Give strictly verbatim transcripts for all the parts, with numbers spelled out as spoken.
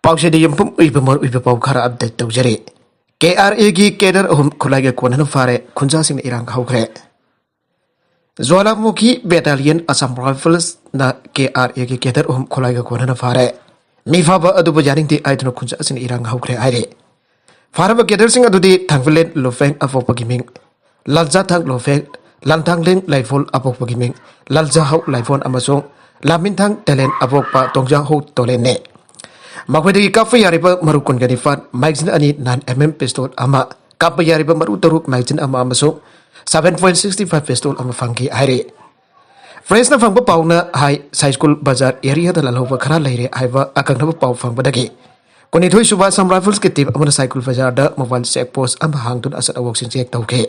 ꯄꯥꯎꯁꯦꯗ ꯌꯨꯝꯐꯝ ꯑꯣꯏꯕ ꯃꯔꯨ ꯑꯣꯏꯕ ꯄꯥꯎ ꯈꯔ ꯑꯞꯗꯦꯠ ꯇꯧꯖꯔꯤ꯫ ꯀꯦ ꯑꯥꯔ ꯑꯦꯒꯤ ꯀꯦꯗꯔ ꯑꯍꯨꯝ ꯈꯨꯠꯂꯥꯏꯒ ꯀꯣꯟꯅꯅ ꯐꯥꯔꯦ꯫ ꯈꯨꯟꯖꯥꯁꯤꯡꯅ ꯏꯔꯥꯡ ꯍꯧꯈ꯭ꯔꯦ꯫ ꯖ꯭ꯋꯥꯂꯥꯃꯨꯈꯤ ꯕꯦꯇꯥꯂꯤꯌꯟ ꯑꯁꯥꯝ ꯔꯥꯏꯐꯜꯁꯅ ꯀꯦ ꯑꯥꯔ ꯑꯦꯒꯤ ꯀꯦꯗꯔ ꯑꯍꯨꯝ ꯈꯨꯠꯂꯥꯏꯒ ꯀꯣꯟꯅꯅ ꯐꯥꯔꯦ꯫ ꯃꯤ ꯐꯥꯕ ꯑꯗꯨꯕꯨ ꯌꯥꯅꯤꯡꯗꯦ ꯍꯥꯏꯗꯨꯅ ꯈꯨꯟꯖꯥꯁꯤꯡꯅ ꯏꯔꯥꯡ ꯍꯧꯈ꯭ꯔꯦ ꯍꯥꯏꯔꯤ꯫ ꯐꯥꯔꯕ ꯀꯦꯗꯔꯁꯤꯡ ꯑꯗꯨꯗꯤ ꯊꯥꯡꯒꯂꯦꯟ ꯂꯨꯐꯦꯡ ꯑꯄꯣꯛꯄꯒꯤ ꯃꯤꯡ, ꯂꯥꯜꯖꯥꯊꯥꯡ ꯂꯨꯐꯦꯡ, ꯂꯥꯟꯊꯥꯡꯂꯦꯡ ꯂꯥꯏꯐꯣꯜ ꯑꯄꯣꯛꯄꯒꯤ ꯃꯤꯡ, ꯂꯥꯜꯖꯥꯍꯧ ꯂꯥꯏꯐꯣꯟ ꯑꯃꯁꯨꯡ ꯂꯥꯃꯤꯟꯊꯥꯡ ꯇꯦꯂꯦꯟ ꯑꯄꯣꯛꯄ ꯇꯣꯡꯖꯥꯍꯧ ꯇꯣꯂꯦꯟꯅꯤ꯫ ꯃꯈꯣꯏꯗꯒꯤ ꯀꯥꯞꯄ ꯌꯥꯔꯤꯕ ꯃꯔꯨ ꯀꯨꯟꯒ ꯅꯤꯄꯥꯟ, magazine ꯑꯅꯤ, nine M M pistol ꯑꯃ, ꯀꯥꯞꯄ ꯌꯥꯔꯤꯕ ꯃꯔꯨ ꯇꯔꯨꯛ, magazine ꯑꯃ ꯑꯃꯁꯨꯡ seven point six five pistol ꯑꯃ ꯐꯪꯈꯤ ꯍꯥꯏꯔꯤ꯫ ꯄ꯭ꯔꯦꯁꯅ ꯐꯪꯕ ꯄꯥꯎꯅ ꯍꯥꯏ, ꯁꯥꯏꯁ꯭ꯀꯨꯜ ꯕꯖꯥꯔ ꯑꯦꯔꯤꯌꯥꯗ ꯂꯥꯜꯍꯧꯕ ꯈꯔ ꯂꯩꯔꯦ ꯍꯥꯏꯕ ꯑꯀꯛꯅꯕ ꯄꯥꯎ ꯐꯪꯕꯗꯒꯤ ꯀꯨꯟꯅꯤꯊꯣꯏ ꯁꯨꯕ ꯑꯁꯥꯝ ꯔꯥꯏꯐꯜꯁꯀꯤ ꯇꯤꯝ ꯑꯃꯅ ꯁꯥꯏꯁ꯭ꯀꯨꯜ ꯕꯖꯥꯔꯗ ꯃꯣꯕꯥꯏꯜ ꯆꯦꯛ ꯄꯣꯁ꯭ꯠ ꯑꯃ ꯍꯥꯡꯗꯨꯅ ꯑꯆꯠ ꯑꯋꯣꯛꯁꯤꯡ ꯆꯦꯛ ꯇꯧꯈꯤ꯫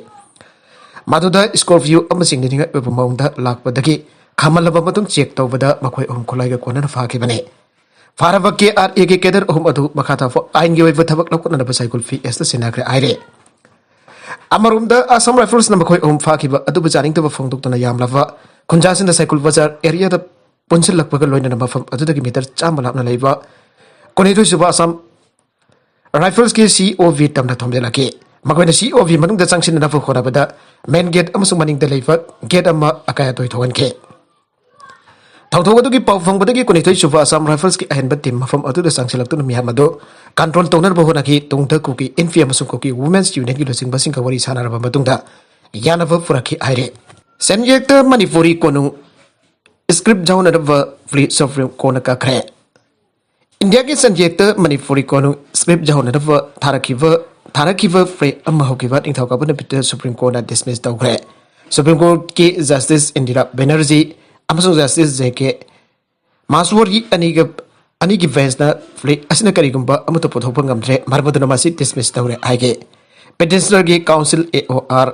ꯃꯗꯨꯗ ꯁ꯭ꯀꯣꯔꯄꯤꯌꯣ ꯑꯃ ꯆꯤꯡꯅꯅꯤꯡꯉꯥꯏ ꯑꯣꯏꯕ ꯃꯑꯣꯡꯗ ꯂꯥꯛꯄꯗꯒꯤ ꯈꯥꯝꯍꯜꯂꯕ ꯃꯇꯨꯡ ꯆꯦꯛ ꯇꯧꯕꯗ ꯃꯈꯣꯏ ꯑꯍꯨꯝ ꯈꯨꯠꯂꯥꯏꯒ ꯀꯣꯟꯅꯅ ꯐꯥꯈꯤꯕꯅꯤ꯫ ꯐꯥꯔꯕ ꯀꯦ ꯑꯥꯔ ꯑꯦꯒꯤ ꯀꯦꯗꯔ ꯑꯍꯨꯝ ꯑꯗꯨ ꯃꯈꯥ ꯇꯥꯕ ꯑꯥꯏꯟꯒꯤ ꯑꯣꯏꯕ ꯊꯕꯛ ꯂꯧꯈꯠꯅꯅꯕ ꯁꯥꯏꯁ꯭ꯀꯨꯜ ꯄꯤ ꯑꯦꯁꯇ ꯁꯤꯟꯅꯈ꯭ꯔꯦ ꯍꯥꯏꯔꯦ꯫ ꯑꯃꯔꯣꯝꯗ ꯑꯁꯥꯝ ꯔꯥꯏꯐꯜꯁꯅ ꯃꯈꯣꯏ ꯑꯍꯨꯝ ꯐꯥꯈꯤꯕ ꯑꯗꯨꯕꯨ ꯆꯥꯅꯤꯡꯗꯕ ꯐꯣꯡꯗꯣꯛꯇꯨꯅ ꯌꯥꯝꯂꯕ ꯈꯨꯟꯖꯥꯁꯤꯡꯗ ꯁꯥꯏꯁ꯭ꯀꯨꯜ ꯕꯖꯥꯔ ꯑꯦꯔꯤꯌꯥꯗ ꯄꯨꯟꯁꯤꯜꯂꯛꯄꯒ ꯂꯣꯏꯅꯅ ꯃꯐꯝ ꯑꯗꯨꯗꯒꯤ ꯃꯤꯇꯔ ꯆꯥꯝꯃ ꯂꯥꯞꯅ ꯂꯩꯕ ꯀꯨꯟꯅꯤꯊꯣꯏ ꯁꯨꯕ ꯑꯁꯥꯝ ꯔꯥꯏꯐꯜꯁꯀꯤ ꯁꯤ ꯑꯣ ꯚꯤ ꯇꯝꯅ ꯊꯣꯝꯖꯤꯜꯂꯛꯈꯤ꯫ ꯃꯈꯣꯏꯅ ꯁꯤ ꯑꯣ ꯚꯤ ꯃꯅꯨꯡꯗ ꯆꯪꯁꯤꯟꯅꯅꯕ ꯍꯣꯠꯅꯕꯗ ꯃꯦꯟ ꯒꯦꯠ ꯑꯃꯁꯨꯡ ꯃꯅꯤꯡꯗ ꯂꯩꯕ ꯒꯦꯠ ꯑꯃ ꯑꯀꯥꯏ ꯑꯇꯣꯏ ꯊꯣꯛꯍꯟꯈꯤ꯫ ꯊꯧꯗꯣꯛ ꯑꯗꯨꯒꯤ ꯄꯥꯎ ꯐꯪꯕꯗꯒꯤ ꯀꯨꯟꯅꯤꯊꯣꯏ ꯁꯨꯕ ꯑꯁꯥꯝ ꯔꯥꯏꯐꯜꯁꯀꯤ ꯑꯍꯦꯟꯕ ꯇꯤꯝ ꯃꯐꯝ ꯑꯗꯨꯗ ꯆꯪꯁꯤꯜꯂꯛꯇꯨꯅ ꯃꯤꯌꯥꯝ ꯑꯗꯨ ꯀꯟꯇ꯭ꯔꯣꯜ ꯇꯧꯅꯅꯕ ꯍꯣꯠꯅꯈꯤ꯫ ꯇꯨꯡꯗ ꯀꯨꯀꯤ ꯏꯟꯐꯤ ꯑꯃꯁꯨꯡ ꯀꯨꯀꯤ ꯋꯨꯃꯦꯟꯁ ꯌꯨꯅꯤꯌꯟꯒꯤ ꯂꯨꯆꯤꯡꯕꯁꯤꯡꯒ ꯋꯥꯔꯤ ꯁꯥꯟꯅꯔꯕ ꯃꯇꯨꯡꯗ ꯌꯥꯅꯕ ꯄꯨꯔꯛꯈꯤ ꯍꯥꯏꯔꯤ꯫ ꯁꯦꯟꯌꯦꯛꯇ ꯃꯅꯤꯄꯨꯔꯤ ꯀꯣꯅꯨꯡ ꯁ꯭ꯀ꯭ꯔꯤꯞ ꯌꯥꯎꯅꯅꯕ ꯄ꯭ꯂꯤ ꯁꯨꯄ꯭ꯔꯤꯝ ꯀꯣꯔꯠꯅ ꯀꯛꯈ꯭ꯔꯦ꯫ ꯏꯟꯗꯤꯌꯥꯒꯤ ꯁꯦꯟꯌꯦꯛꯇ ꯃꯅꯤꯄꯨꯔꯤ ꯀꯣꯅꯨꯡ ꯁ꯭ꯀ꯭ꯔꯤꯞ ꯌꯥꯎꯅꯅꯕ ꯊꯥꯔꯛꯈꯤꯕ, ꯊꯥꯔꯛꯈꯤꯕ ꯄ꯭ꯂꯦ ꯑꯃ ꯍꯧꯈꯤꯕ ꯅꯤꯡꯊꯧꯀꯥꯕ ꯅꯨꯃꯤꯠꯇ ꯁꯨꯄ꯭ꯔꯤꯝ ꯀꯣꯔꯠꯅ ꯗꯤꯁꯃꯤꯁ ꯇꯧꯈ꯭ꯔꯦ꯫ ꯁꯨꯄ꯭ꯔꯤꯝ ꯀꯣꯔꯠꯀꯤ ꯖꯁꯇꯤꯁ ꯏꯟꯗꯤꯔꯥ ꯕꯦꯅꯔꯖꯤ ꯑꯃꯁꯨꯡ ꯖꯁꯇꯤꯁ ꯖꯦ ꯀꯦ ꯃꯥꯁꯨꯋꯔꯒꯤ ꯑꯅꯤꯒ, ꯑꯅꯤꯒꯤ ꯕꯦꯟꯁꯅ ꯄ꯭ꯂꯦ ꯑꯁꯤꯅ ꯀꯔꯤꯒꯨꯝꯕ ꯑꯃꯠꯇ ꯄꯨꯊꯣꯛꯄ ꯉꯝꯗ꯭ꯔꯦ, ꯃꯔꯝ ꯑꯗꯨꯅ ꯃꯁꯤ ꯗꯤꯁꯃꯤꯁ ꯇꯧꯔꯦ ꯍꯥꯏꯈꯤ꯫ ꯄꯦꯇꯤꯁꯅꯔꯒꯤ ꯀꯥꯎꯟꯁꯤꯜ ꯑꯦ ꯑꯣ ꯑꯥꯔ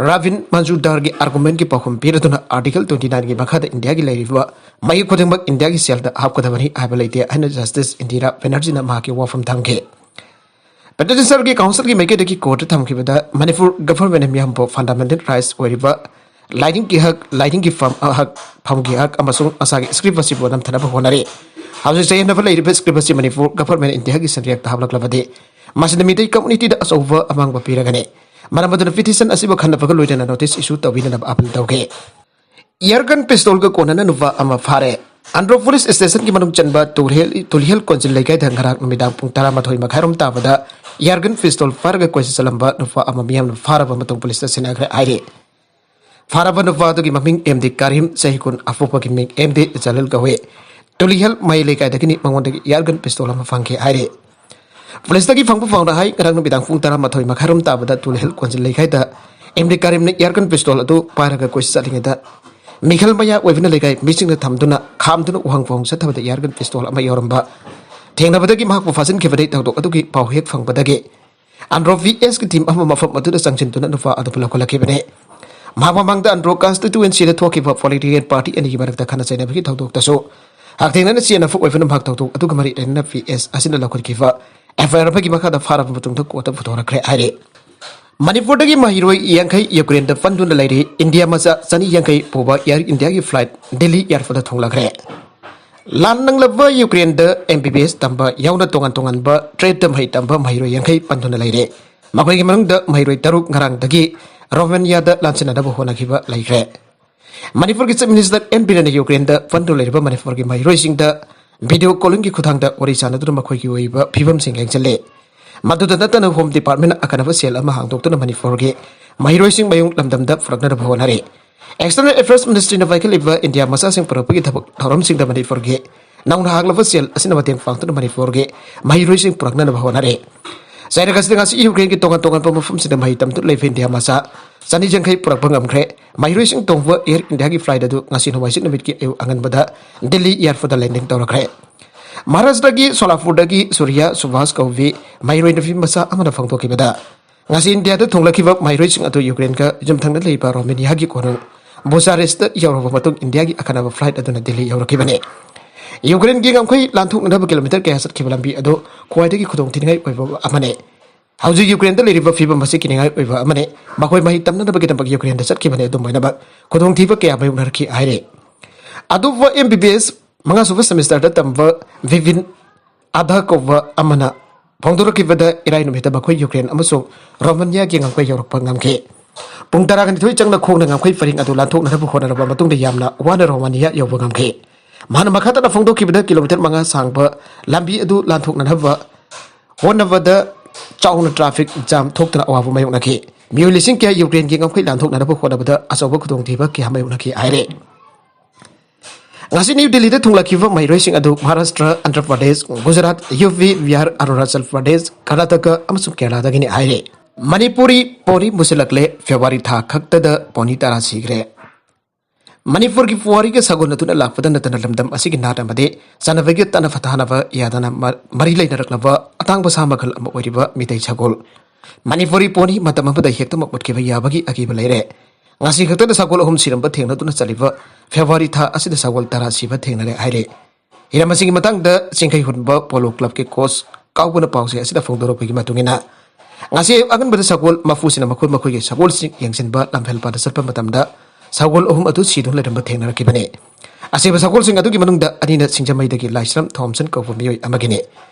ꯔꯥꯕꯤꯟ ꯃꯟꯖꯨꯗꯥꯔꯒꯤ ꯑꯥꯔꯒꯨꯃꯦꯟꯒꯤ ꯄꯥꯎꯈꯨꯝ ꯄꯤꯔꯗꯨꯅ ꯑꯥꯔꯇꯤꯀꯜ ꯇ꯭ꯋꯦꯟꯇꯤ ꯅꯥꯏꯟꯒꯤ ꯃꯈꯥꯗ ꯏꯟꯗꯤꯌꯥꯒꯤ ꯂꯩꯔꯤꯕ ꯃꯌꯦꯛ ꯈꯨꯗꯤꯡꯃꯛ ꯏꯟꯗꯤꯌꯥꯒꯤ ꯁꯦꯜꯗ ꯍꯥꯞꯀꯗꯕꯅꯤ ꯍꯥꯏꯕ ꯂꯩꯇꯦ ꯍꯥꯏꯅ ꯖꯁꯇꯤꯁ ꯏꯟꯗꯤꯔꯥ ꯕꯦꯅꯔꯖꯤꯅ ꯃꯍꯥꯛꯀꯤ ꯋꯥꯐꯝ ꯊꯝꯈꯤ꯫ ꯄꯦꯇꯤꯁꯅꯔꯒꯤ ꯀꯥꯎꯟꯁꯤꯜꯒꯤ ꯃꯥꯏꯀꯩꯗꯒꯤ ꯀꯣꯔꯠꯇ ꯊꯝꯈꯤꯕꯗ ꯃꯅꯤꯄꯨꯔ ꯒꯚꯔꯟꯃꯦꯟꯠꯅ ꯃꯤꯌꯥꯝꯕꯨ ꯐꯟꯗꯥꯃꯦꯟꯇꯦꯜ ꯔꯥꯏꯠꯁ ꯑꯣꯏꯔꯤꯕ ꯂꯥꯏꯅꯤꯡꯒꯤ ꯍꯛ, ꯂꯥꯏꯅꯤꯡꯒꯤ ꯐꯝ, ꯍꯛ, ꯐꯝꯒꯤ ꯍꯛ ꯑꯃꯁꯨꯡ ꯃꯁꯥꯒꯤ ꯁ꯭ꯀ꯭ꯔꯤꯞ ꯑꯁꯤꯕꯨ ꯅꯝꯊꯅꯕ ꯍꯣꯠꯅꯔꯤ꯫ ꯍꯧꯖꯤꯛ ꯆꯌꯦꯠꯅꯕ ꯂꯩꯔꯤꯕ ꯁ꯭ꯀ꯭ꯔꯤꯞ ꯑꯁꯤ ꯃꯅꯤꯄꯨꯔ ꯒꯚꯔꯟꯃꯦꯟ ꯏꯟꯗꯤꯌꯥꯒꯤ ꯁꯦꯟꯌꯦꯛꯇ ꯍꯥꯞꯂꯛꯂꯕꯗꯤ ꯃꯁꯤꯅ ꯃꯤꯇꯩ ꯀꯝꯃꯨꯅꯤꯇꯤꯗ ꯑꯆꯧꯕ ꯑꯃꯥꯡꯕ ꯄꯤꯔꯒꯅꯤ꯫ ꯃꯔꯝ ꯑꯗꯨꯅ ꯄꯤꯇꯤꯁꯟ ꯑꯁꯤꯕꯨ ꯈꯟꯅꯕꯒ ꯂꯣꯏꯅꯅ ꯅꯣꯇꯤꯁ ꯏꯁꯨ ꯇꯧꯕꯤꯅꯅꯕ ꯑꯥꯄꯤꯜ ꯇꯧꯈꯤ꯫ ꯏꯌꯥꯔꯒꯟ ꯄꯤꯁꯇꯣꯜꯒ ꯀꯣꯟꯅꯅ ꯅꯨꯄꯥ ꯑꯃ ꯐꯥꯔꯦ꯫ ꯑꯟꯗ꯭ꯔꯣ ꯄꯨꯂꯤꯁ ꯁ꯭ꯇꯦꯁꯟꯒꯤ ꯃꯅꯨꯡ ꯆꯟꯕ ꯇꯨꯂꯤꯍꯦꯜ ꯇꯨꯂꯤꯍꯦꯜ ꯀꯣꯟꯖꯤꯜ ꯂꯩꯀꯥꯏꯗ ꯉꯔꯥꯡ ꯅꯨꯃꯤꯗꯥꯡ ꯄꯨꯡ ꯇꯔꯥꯃꯥꯊꯣꯏ ꯃꯈꯥꯏꯔꯣꯝ ꯇꯥꯕꯗ ꯏꯌꯥꯔꯒꯟ ꯄꯤꯁꯇꯣꯜ ꯄꯥꯏꯔꯒ ꯀꯣꯏꯆꯠ ꯆꯠꯂꯝꯕ ꯅꯨꯄꯥ ꯑꯃ ꯃꯤꯌꯥꯝꯅ ꯐꯥꯔꯕ ꯃꯇꯨꯡ ꯄꯨꯂꯤꯁꯇ ꯁꯤꯟꯅꯈ꯭ꯔꯦ ꯍꯥꯏꯔꯤ꯫ ꯐꯥꯔꯕ ꯅꯨꯄꯥ ꯑꯗꯨꯒꯤ ꯃꯃꯤꯡ ꯑꯦꯝ ꯗꯤ ꯀꯔꯤꯝ, ꯆꯍꯤ ꯀꯨꯟ, ꯑꯄꯣꯛꯄꯒꯤ ꯃꯤꯡ ꯑꯦꯝ ꯗꯤ ꯖꯂꯤꯜ ꯀꯧꯏ꯫ ꯇꯨꯂꯤꯍꯦꯜ ꯃꯍꯩ ꯂꯩꯀꯥꯏꯗꯒꯤꯅꯤ ꯃꯉꯣꯟꯗꯒꯤ ꯏꯌꯥꯔꯒꯟ ꯄꯤꯁꯇꯣꯜ ꯑꯃ ꯐꯪꯈꯤ ꯍꯥꯏꯔꯤ꯫ ꯄꯨꯂꯤꯁꯇꯒꯤ ꯐꯪꯕ ꯄꯥꯎꯅ ꯍꯥꯏ, ꯉꯔꯥꯡ ꯅꯨꯃꯤꯗꯥꯡ ꯄꯨꯡ ꯇꯔꯥꯃꯥꯊꯣꯏ ꯃꯈꯥꯏꯔꯣꯝ ꯇꯥꯕꯗ ꯇꯨꯂꯤꯍꯦꯜ ꯀꯣꯟꯖꯤꯜ ꯂꯩꯀꯥꯏꯗ ꯑꯦꯝ ꯗꯤ ꯀꯔꯤꯝꯅ ꯏꯌꯥꯔꯒꯟ ꯄꯤꯁꯇꯣꯜ ꯑꯗꯨ ꯄꯥꯏꯔꯒ ꯀꯣꯏꯆꯠ ꯆꯠꯂꯤꯉꯩꯗ ꯃꯤꯈꯜ ꯃꯌꯥ ꯑꯣꯏꯕꯅ ꯂꯩꯀꯥꯏ ꯃꯤꯁꯤꯡꯅ ꯊꯝꯗꯨꯅ ꯈꯥꯝꯗꯨꯅ ꯎꯍꯪ ꯐꯥꯎꯍꯪ ꯆꯠꯊꯕꯗ ꯏꯌꯥꯔꯒꯟ ꯄꯤꯁꯇꯣꯜ ꯑꯃ ꯌꯥꯎꯔꯝꯕ ꯊꯦꯡꯅꯕꯗꯒꯤ ꯃꯍꯥꯛꯄꯨ ꯐꯥꯖꯤꯟꯈꯤꯕꯅꯤ꯫ ꯊꯧꯗꯣꯛ ꯑꯗꯨꯒꯤ ꯄꯥꯎ ꯍꯦꯛ ꯐꯪꯕꯗꯒꯤ ꯑꯟꯗ꯭ꯔꯣ ꯚꯤ ꯑꯦꯁꯀꯤ ꯇꯤꯝ ꯑꯃ ꯃꯐꯝ ꯑꯗꯨꯗ ꯆꯪꯁꯤꯟꯗꯨꯅ ꯅꯨꯄꯥ ꯑꯗꯨꯕꯨ ꯂꯧꯈꯠꯂꯛꯈꯤꯕꯅꯤ꯫ ꯃꯍꯥꯛ ꯃꯃꯥꯡꯗ ꯑꯟꯗ꯭ꯔꯣ ꯀꯟꯁꯇꯤꯇ꯭ꯋꯦꯟꯁꯤꯗ ꯊꯣꯛꯈꯤꯕ ꯄꯣꯂꯤꯇꯤꯀꯦꯜ ꯄꯥꯔꯇꯤ ꯑꯅꯤꯒꯤ ꯃꯔꯛꯇ ꯈꯠꯅ ꯆꯩꯅꯕꯒꯤ ꯊꯧꯗꯣꯛꯇꯁꯨ ꯍꯛꯊꯦꯡꯅꯅ ꯆꯦꯟꯅꯕ ꯑꯣꯏꯕꯅ ꯃꯍꯥꯛ ꯊꯧꯗꯣꯛ ꯑꯗꯨꯒ ꯃꯔꯤ ꯂꯩꯅꯅ ꯚꯤ ꯑꯦꯁ ꯑꯁꯤꯅ ꯂꯧꯈꯠꯈꯤꯕ ꯑꯦꯐ ꯑꯥꯏ ꯑꯥꯔ ꯑꯃꯒꯤ ꯃꯈꯥꯗ ꯐꯥꯔꯕ ꯃꯇꯨꯡꯗ ꯀꯣꯔꯠꯇ ꯄꯨꯊꯣꯔꯛꯈ꯭ꯔꯦ ꯍꯥꯏꯔꯤ꯫ ꯃꯅꯤꯄꯨꯔꯗꯒꯤ ꯃꯍꯩꯔꯣꯏ ꯌꯥꯡꯈꯩ ꯌꯨꯀ꯭ꯔꯦꯟꯗ ꯄꯟꯗꯨꯅ ꯂꯩꯔꯤ꯫ ꯏꯟꯗꯤꯌꯥ ꯃꯆꯥ ꯆꯅꯤ ꯌꯥꯡꯈꯩ ꯄꯨꯕ ꯑꯦꯌꯔ ꯏꯟꯗꯤꯌꯥꯒꯤ ꯐ꯭ꯂꯥꯏꯠ ꯗꯤꯜꯂꯤ ꯑꯦꯌꯥꯔꯄꯣꯔꯠꯇ ꯊꯨꯡꯂꯈ꯭ꯔꯦ꯫ ꯂꯥꯟ ꯅꯪꯂꯕ ꯌꯨꯀ꯭ꯔꯦꯟꯗ ꯑꯦꯝ ꯕꯤ ꯕꯤ ꯑꯦꯁ ꯇꯝꯕ ꯌꯥꯎꯅ ꯇꯣꯉꯥꯟ ꯇꯣꯉꯥꯟꯕ ꯇ꯭ꯔꯦꯗꯇ ꯃꯍꯩ ꯇꯝꯕ ꯃꯍꯩꯔꯣꯏ ꯌꯥꯡꯈꯩ ꯄꯟꯗꯨꯅ ꯂꯩꯔꯦ꯫ ꯃꯈꯣꯏꯒꯤ ꯃꯅꯨꯡꯗ ꯃꯍꯩꯔꯣꯏ ꯇꯔꯨꯛ ꯉꯔꯥꯡꯗꯒꯤ ꯔꯣꯃꯦꯅꯤꯌꯥꯗ ꯂꯥꯟꯁꯤꯟꯅꯅꯕ ꯍꯣꯠꯅꯈꯤꯕ ꯂꯩꯈ꯭ꯔꯦ꯫ ꯃꯅꯤꯄꯨꯔꯒꯤ ꯆꯤꯐ ꯃꯤꯅꯤꯁꯇꯔ ꯑꯦꯟ ꯕꯤꯔꯦꯟꯅ ꯌꯨꯀ꯭ꯔꯦꯟꯗ ꯄꯟꯗꯨꯅ ꯂꯩꯔꯤꯕ ꯃꯅꯤꯄꯨꯔꯒꯤ ꯃꯍꯩꯔꯣꯏꯁꯤꯡꯗ ꯚꯤꯗꯤꯑꯣ ꯀꯣꯂꯤꯡꯒꯤ ꯈꯨꯠꯊꯥꯡꯗ ꯋꯥꯔꯤ ꯁꯥꯟꯅꯗꯨꯅ ꯃꯈꯣꯏꯒꯤ ꯑꯣꯏꯕ ꯐꯤꯕꯝꯁꯤꯡ ꯌꯦꯡꯁꯤꯜꯂꯤ꯫ ꯃꯗꯨꯗ ꯅꯠꯇꯅ ꯍꯣꯝ ꯗꯤꯄꯥꯔꯠꯃꯦꯟꯅ ꯑꯀꯟꯕ ꯁꯦꯜ ꯑꯃ ꯍꯥꯡꯗꯣꯛꯇꯨꯅ ꯃꯅꯤꯄꯨꯔꯒꯤ ꯃꯍꯩꯔꯣꯏꯁꯤꯡ ꯃꯌꯨꯝ ꯂꯝꯗꯝꯗ ꯄꯨꯔꯛꯅꯅꯕ ꯍꯣꯠꯅꯔꯤ꯫ ꯑꯦꯛꯁꯇꯔꯅꯦꯜ ꯑꯦꯐꯤꯌꯔꯁ ꯃꯤꯅꯤꯁꯇ꯭ꯔꯤꯅ ꯄꯥꯏꯈꯠꯂꯤꯕ ꯏꯟꯗꯤꯌꯥ ꯃꯆꯥꯁꯤꯡ ꯄꯨꯔꯛꯄꯒꯤ ꯊꯕꯛ ꯊꯧꯔꯝꯁꯤꯡꯗ ꯃꯅꯤꯄꯨꯔꯒꯤ ꯅꯧꯅ ꯍꯥꯡꯂꯕ ꯁꯦꯜ ꯑꯁꯤꯅ ꯃꯇꯦꯡ ꯄꯥꯡꯗꯨꯅ ꯃꯅꯤꯄꯨꯔꯒꯤ ꯃꯍꯩꯔꯣꯏꯁꯤꯡ ꯄꯨꯔꯛꯅꯅꯕ ꯍꯣꯠꯅꯔꯤ꯫ ꯆꯩꯔꯛ ꯑꯁꯤꯗ ꯉꯁꯤ ꯌꯨꯀ꯭ꯔꯦꯟꯒꯤ ꯇꯣꯉꯥꯟ ꯇꯣꯉꯥꯟꯕ ꯃꯐꯝꯁꯤꯡꯗ ꯃꯍꯩ ꯇꯝꯗꯨꯅ ꯂꯩꯕ ꯏꯟꯗꯤꯌꯥ ꯃꯆꯥ ꯆꯅꯤ ꯌꯥꯡꯈꯩ ꯄꯨꯔꯛꯄ ꯉꯝꯈ꯭ꯔꯦ꯫ ꯃꯍꯩꯔꯣꯏꯁꯤꯡ ꯇꯣꯡꯕ ꯑꯦꯌꯔ ꯏꯟꯗꯤꯌꯥꯒꯤ ꯐ꯭ꯂꯥꯏꯠ ꯑꯗꯨ ꯉꯁꯤ ꯅꯣꯡꯃꯥꯏꯖꯤꯡ ꯅꯨꯃꯤꯠꯀꯤ ꯑꯌꯨꯛ ꯑꯉꯟꯕꯗ ꯗꯤꯜꯂꯤ ꯑꯦꯌꯥꯔꯄꯣꯔꯠꯇ ꯂꯦꯟꯗꯤꯡ ꯇꯧꯔꯛꯈ꯭ꯔꯦ꯫ ꯃꯍꯥꯔꯥꯁꯇ꯭ꯔꯒꯤ ꯁꯣꯂꯥꯄꯨꯔꯗꯒꯤ ꯁꯨꯔꯤꯌꯥ ꯁꯨꯚꯥꯁ ꯀꯧꯕꯤ ꯃꯍꯩꯔꯣꯏ ꯅꯨꯄꯤ ꯃꯆꯥ ꯑꯃꯅ ꯐꯣꯡꯗꯣꯛꯈꯤꯕꯗ, ꯉꯁꯤ ꯏꯟꯗꯤꯌꯥꯗ ꯊꯨꯡꯂꯛꯈꯤꯕ ꯃꯍꯩꯔꯣꯏꯁꯤꯡ ꯑꯗꯨ ꯌꯨꯀ꯭ꯔꯦꯟꯒ ꯌꯨꯝꯊꯪꯅ ꯂꯩꯕ ꯔꯣꯃꯦꯅꯤꯌꯥꯒꯤ ꯀꯣꯅꯨꯡ ꯕꯨꯆꯥꯔꯦꯁꯇ ꯌꯧꯔꯕ ꯃꯇꯨꯡ ꯏꯟꯗꯤꯌꯥꯒꯤ ꯑꯈꯟꯅꯕ ꯐ꯭ꯂꯥꯏꯠ ꯑꯗꯨꯅ ꯗꯤꯜꯂꯤ ꯌꯧꯔꯛꯈꯤꯕꯅꯤ꯫ ꯌꯨꯀ꯭ꯔꯦꯟꯒꯤ ꯉꯝꯈꯩ ꯂꯥꯟꯊꯣꯛꯅꯅꯕ ꯀꯤꯂꯣꯃꯤꯇꯔ ꯀꯌꯥ ꯆꯠꯈꯤꯕ ꯂꯝꯕꯤ ꯑꯗꯨ ꯈ꯭ꯋꯥꯏꯗꯒꯤ ꯈꯨꯗꯣꯡꯊꯤꯅꯤꯡꯉꯥꯏ ꯑꯣꯏꯕ ꯑꯃꯅꯤ꯫ ꯍꯧꯖꯤꯛ ꯌꯨꯀ꯭ꯔꯦꯟꯗ ꯂꯩꯔꯤꯕ ꯐꯤꯕꯝ ꯑꯁꯤ ꯀꯤꯅꯤꯡꯉꯥꯏ ꯑꯣꯏꯕ ꯑꯃꯅꯤ꯫ ꯃꯈꯣꯏ ꯃꯍꯩ ꯇꯝꯅꯅꯕꯒꯤꯗꯃꯛ ꯌꯨꯀ꯭ꯔꯦꯟꯗ ꯆꯠꯈꯤꯕꯅꯤ, ꯑꯗꯨꯝ ꯑꯣꯏꯅꯃꯛ ꯈꯨꯗꯣꯡꯊꯤꯕ ꯀꯌꯥ ꯃꯥꯌꯣꯛꯅꯔꯛꯈꯤ ꯍꯥꯏꯔꯤ꯫ ꯑꯇꯣꯞꯄ ꯑꯦꯝ ꯕꯤ ꯕꯤ ꯑꯦꯁ ꯃꯉꯥꯁꯨꯕ ꯁꯦꯃꯤꯁꯇꯔꯗ ꯇꯝꯕ ꯚꯤꯚꯤꯟ ꯑꯥꯙꯥ ꯀꯧꯕ ꯑꯃꯅ ꯐꯣꯡꯗꯣꯔꯛꯈꯤꯕꯗ, ꯏꯔꯥꯏ ꯅꯨꯃꯤꯠꯇ ꯃꯈꯣꯏ ꯌꯨꯀ꯭ꯔꯦꯟ ꯑꯃꯁꯨꯡ ꯔꯣꯃꯥꯅꯤꯌꯥꯒꯤ ꯉꯝꯈꯩ ꯌꯧꯔꯛꯄ ꯉꯝꯈꯤ꯫ ꯄꯨꯡ ꯇꯔꯥꯒ ꯅꯤꯊꯣꯏ ꯆꯪꯅ ꯈꯣꯡꯅ ꯉꯝꯈꯩ ꯄꯔꯤꯡ ꯑꯗꯨ ꯂꯥꯟꯊꯣꯛꯅꯅꯕ ꯍꯣꯠꯅꯔꯕ ꯃꯇꯨꯡꯗ ꯌꯥꯝꯅ ꯋꯥꯅ ꯔꯣꯃꯥꯅꯤꯌꯥ ꯌꯧꯕ ꯉꯝꯈꯤ꯫ ꯃꯍꯥꯛꯅ ꯃꯈꯥ ꯇꯥꯅ ꯐꯣꯡꯗꯣꯛꯈꯤꯕꯗ, ꯀꯤꯂꯣꯃꯤꯇꯔ ꯃꯉꯥ ꯁꯥꯡꯕ ꯂꯝꯕꯤ ꯑꯗꯨ ꯂꯥꯟꯊꯣꯛꯅꯅꯕ ꯍꯣꯠꯅꯕꯗ ꯆꯥꯎꯅ ꯇ꯭ꯔꯥꯐꯤꯛ ꯖꯥꯝ ꯊꯣꯛꯇꯨꯅ ꯑꯋꯥꯕ ꯃꯥꯌꯣꯛꯅꯈꯤ꯫ ꯃꯤꯑꯣꯏ ꯂꯤꯁꯤꯡ ꯀꯌꯥ ꯌꯨꯀ꯭ꯔꯦꯟꯒꯤ ꯉꯝꯈꯩ ꯂꯥꯟꯊꯣꯛꯅꯅꯕ ꯍꯣꯠꯅꯕꯗ ꯑꯆꯧꯕ ꯈꯨꯗꯣꯡꯊꯤꯕ ꯀꯌꯥ ꯃꯥꯌꯣꯛꯅꯈꯤ ꯍꯥꯏꯔꯦ꯫ ꯉꯁꯤ ꯅ꯭ꯌꯨ ꯗꯤꯜꯂꯤꯗ ꯊꯨꯡꯂꯈꯤꯕ ꯃꯍꯩꯔꯣꯏꯁꯤꯡ ꯑꯗꯨ ꯃꯍꯥꯔꯥꯁꯇ꯭ꯔ, ꯑꯟꯙ꯭ꯔ ꯄ꯭ꯔꯗꯦꯁ, ꯒꯨꯖꯔꯥꯠ, ꯌꯨ ꯄꯤ, ꯕꯤꯍꯥꯔ, ꯑꯔꯨꯅꯥꯆꯜ ꯄ꯭ꯔꯗꯦꯁ, ꯀꯔꯅꯥꯇꯀꯥ ꯑꯃꯁꯨꯡ ꯀꯦꯔꯂꯥꯗꯒꯤꯅꯤ ꯍꯥꯏꯔꯦ꯫ ꯃꯅꯤꯄꯨꯔꯤ ꯄꯣꯅꯤ ꯃꯨꯁꯤꯜꯂꯛꯂꯦ꯫ ꯐꯦꯕ꯭ꯔꯨꯋꯥꯔꯤ ꯊꯥ ꯈꯛꯇꯗ ꯄꯣꯅꯤ ꯇꯔꯥ ꯁꯤꯈ꯭ꯔꯦ꯫ ꯃꯅꯤꯄꯨꯔꯒꯤ ꯄꯨꯋꯥꯔꯤꯒ ꯁꯥꯒꯣꯟꯅꯗꯨꯅ ꯂꯥꯛꯄꯗ ꯅꯠꯇꯅ, ꯂꯝꯗꯝ ꯑꯁꯤꯒꯤ ꯅꯥꯠ ꯑꯃꯗꯤ ꯆꯠꯅꯕꯒꯤ ꯇꯠꯅ ꯐꯊꯥꯅꯕ ꯌꯥꯗꯅ ꯃ-, ꯃꯔꯤ ꯂꯩꯅꯔꯛꯂꯕ ꯑꯇꯥꯡꯕ ꯁꯥ ꯃꯈꯜ ꯑꯃ ꯑꯣꯏꯔꯤꯕ ꯃꯤꯇꯩ ꯁꯒꯣꯜ, ꯃꯅꯤꯄꯨꯔꯤ ꯄꯣꯅꯤ ꯃꯇꯝ ꯑꯃꯗ ꯍꯦꯛꯇꯃꯛ ꯃꯨꯠꯈꯤꯕ ꯌꯥꯕꯒꯤ ꯑꯀꯤꯕ ꯂꯩꯔꯦ꯫ ꯉꯁꯤ ꯈꯛꯇꯗ ꯁꯒꯣꯜ ꯑꯍꯨꯝ ꯁꯤꯔꯝꯕ ꯊꯦꯡꯅꯗꯨꯅ ꯆꯠꯂꯤꯕ ꯐꯦꯕ꯭ꯔꯨꯋꯥꯔꯤ ꯊꯥ ꯑꯁꯤꯗ ꯁꯒꯣꯜ ꯇꯔꯥ ꯁꯤꯕ ꯊꯦꯡꯅꯔꯦ ꯍꯥꯏꯔꯦ꯫ ꯍꯤꯔꯝ ꯑꯁꯤꯒꯤ ꯃꯇꯥꯡꯗ ꯆꯤꯡꯈꯩ ꯍꯨꯟꯕ ꯄꯣꯂꯣ ꯀ꯭ꯂꯕꯀꯤ ꯀꯣꯆ ꯀꯥꯎꯕꯅ ꯄꯥꯎꯆꯦ ꯑꯁꯤꯗ ꯐꯣꯡꯗꯣꯔꯛꯄꯒꯤ ꯃꯇꯨꯡ ꯏꯟꯅ, ꯉꯁꯤ ꯑꯌꯨꯛ ꯑꯉꯟꯕꯗ ꯁꯒꯣꯜ ꯃꯄꯨꯁꯤꯡꯅ ꯃꯈꯣꯏ ꯃꯈꯣꯏꯒꯤ ꯁꯒꯣꯜꯁꯤꯡ ꯌꯦꯡꯁꯤꯟꯕ ꯂꯝꯐꯦꯜ ꯄꯥꯠꯇ ꯆꯠꯄ ꯃꯇꯝꯗ ꯁꯒꯣꯜ ꯑꯍꯨꯝ ꯑꯗꯨ ꯁꯤꯗꯨꯅ ꯂꯩꯔꯝꯕ ꯊꯦꯡꯅꯔꯛꯈꯤꯕꯅꯤ꯫ ꯑꯁꯤꯕ ꯁꯒꯣꯜꯁꯤꯡ ꯑꯗꯨꯒꯤ ꯃꯅꯨꯡꯗ ꯑꯅꯤꯅ ꯁꯤꯡꯖꯃꯩꯗꯒꯤ ꯂꯥꯏꯁ꯭ꯔꯝ ꯊꯣꯝꯁꯟ ꯀꯧꯕ ꯃꯤꯑꯣꯏ ꯑꯃꯒꯤꯅꯤ꯫